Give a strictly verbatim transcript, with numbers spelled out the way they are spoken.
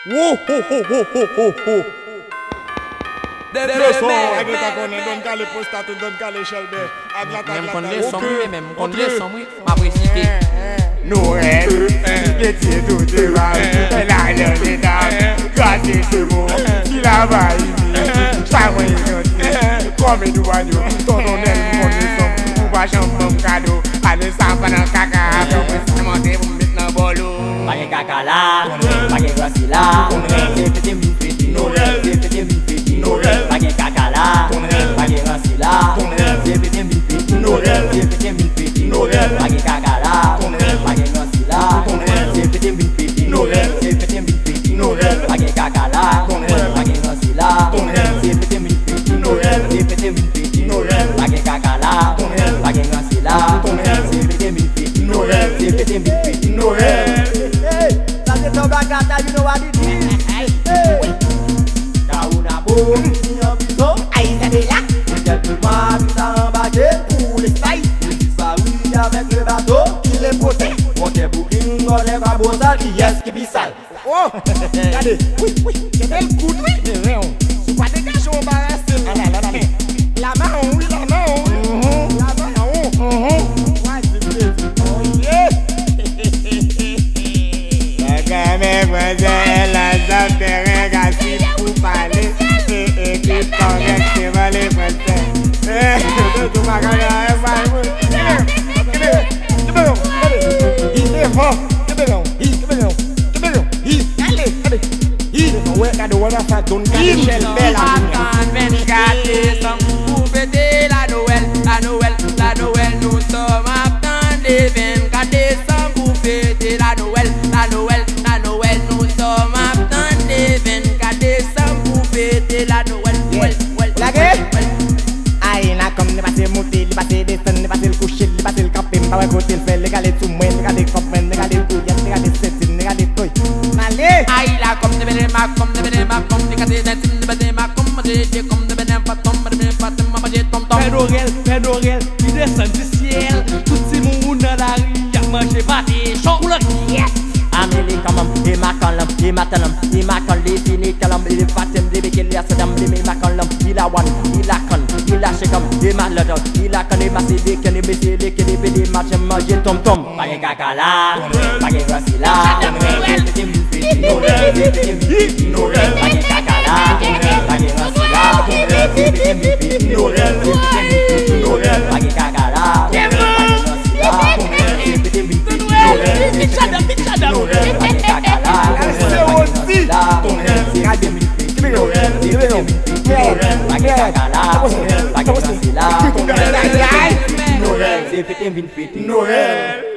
Wo, ho, ho, ho, ho, ho, ho. Leson, a gen tan konnen, Don Kale Prostate, Don Kale Chèlbè, Atlanta, Atlanta. Men m konn leson m wi, men m konn leson m wi. M ap resite. Nwèl, Bondye tout devan, la lè medam, gade se mo, ki la va ini, sa mwen granti, kòm Edouard yo, tonton Nèl m konn leson, ou pa janm ban m kado, ane sa pa nan kaka, mwen se monte pou m met nan bòl ou. Pa gen kaka la, pa gen ransi la, se fete m vin fete, se fete m vin fete, pa gen kaka la, pa gen ransi la, se fete m vin fete, se fete m vin fete, pa gen kaka la, pa gen ransi la, se fete m vin fete, se fete m vin fete, pa gen kaka la, pa gen ransi la, se fete m vin fete, se fete m vin fete, pa gen kaka la, pa gen ransi la, se fete m vin fete, se fete m vin fete. Hey, sa se Tanba Kata, you know what it is. Hey. Kawonabo, vini an prizon. Ay, Izabela. Pou kèk mwa, li ta anbake pou Lespay. Li disparu avèk le bato. Ki le pote? Pote boukin, vòlè pa bosal, kiyès ki pi sal? Oh, gade, wi, wi, kenbe l kout, wi. Si w pa degaje w anbarase l. Ala, ala, ala. Lamaron, wi, lamaron, wi. Lamaron. Wa di plezi. Oh, yeah. Sa ka men pwazè la zòt tèren gasi pou pale. E, e, ki kòrèk se vòlè pwazè. E, yo tou pa ka nan rèv bay moun. Kenbe, kenbe, kenbe, kenbe. Hi, devan. Kenbe, kenbe, kenbe. Hi, ale, ale. Hi, devan, wè, gade, wè, nan sa, Don Kale Chèlbè la. Atann vennkat desanm pou fete la Noël, la Noël, la Noël, nous sommes à attendre le vingt-quatre décembre pour fêter la Noël, la Noël, la Noël, nous sommes à attendre le vingt-quatre décembre pour fêter la Noël, Noël, Noël, Noël, Noël. Ay, la kòm li pase moute, li pase desann, li pase l kouche, li pase l kanpe, m pa wè kote l fè, li gade sou mwen, li gade kòb mwen, li gade kouyèt, li gade senti m, li gade toy. M ale! Ay, la kòm li bene ma kòm, li bene ma kòm, li gade senti m, li bene ma kòm, manje de kòm, li bene pa tòm, li bene pa tòm, manje tòm tòm. Pè Norèl, Pè Norèl, li desann di syèl, tout timoun nan lari, y ap manje pate cho pou lòt pyès. Amele kanmanm, e makanlanm, e matanlanm, e makan le fini kanlanm, e le fatem, le beke, le asadam, le me makanlanm, e la wan, e la kann, e la chekanm, e malandan, e la kann, e mase de kenn, e mese le kenn, e pede machanm manje tonmtonm. Pa gen kaka la, pa gen ransi la, se fete m vin fete, se fete m vin fete, pa gen kaka la, pa gen ransi la, se fete m vin fete, se fete m vin fete, pa gen kaka la, pa gen ransi la, se fete m vin fete. Se fete m vin fete.